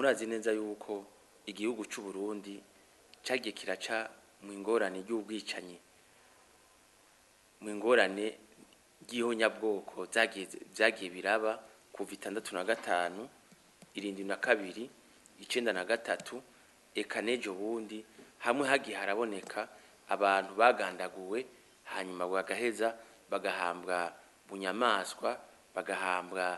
Murazi neza yuko igihugu c'u Burundi cagiye kiraca mu ingorane ry'ubwicanyi, mu ingorane ry'ihonyabwoko vyagiye biraba kuva 65, 72, 93, eka n'ejo bundi hamwe hagiye haraboneka abantu bagandaguwe, hanyuma bagaheza bagahambwa bunyamaswa, bagahambwa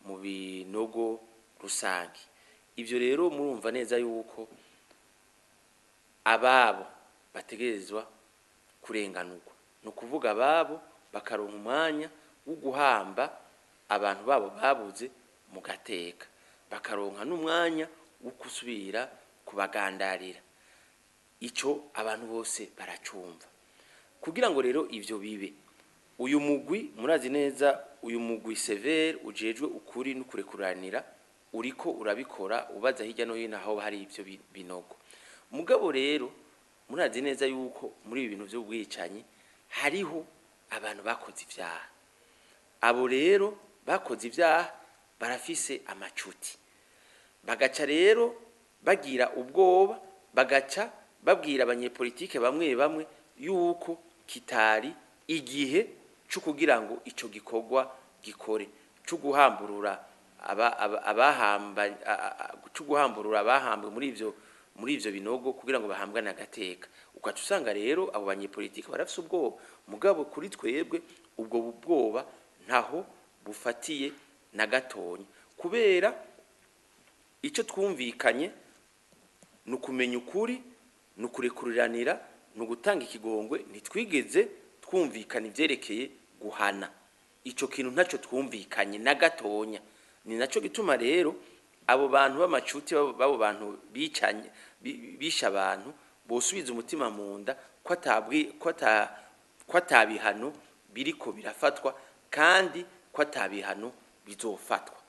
mu binogo rusange. Ivyo rero murumva neza yuko ababo bategerezwa kurenganurwa, ni ukuvuga ababo bakaronka umwanya wo guhamba abantu babo babuze mu gateka, bakaronka n'umwanya wo gusubira kubagandarira. Ico abantu bose baracumva. Kugira ngo rero ivyo bibe, uyu mugwi, murazi neza, uyu mugwi severe ujejwe ukuri n'ukurekuranira uriko urabikora, ubaza hirya no hino aho hari ivyo binogo. Mugabo rero murazi neza yuko muri ibi bintu vy'ubwicanyi hariho abantu bakoze ivyaha. Abo rero bakoze ivyaha barafise amacuti, bagaca rero bagira ubwoba, bagaca babwira abanyepolitike bamwe bamwe yuko kitari igihe cyo kugira ngo ico gikorwa gikore, cyo guhamburura abahamba, cyo guhamburura abahambwe muri ivyo binogo kugira ngo bahambwane agateka. Ukaca usanga rero abo banyepolitike barafise ubwoba. Mugabo kuri twebwe ubwo bwoba ntaho bufatiye na gatonya, kubera icyo twumvikanye ni ukumenya ukuri, ni ukurekuriranira, ni ugutanga ikigongwe. Ntitwigeze twumvikana ivyerekeye guhana. Ico kintu ntacyo twumvikanye na gatonya. Ni naco gituma rero abo bantu b'amacuti b'abo bantu bicanye, bishe abantu, bosubiza umutima mu nda ko atabwi ko atabihano biriko birafatwa, kandi ko atabihano bizofatwa.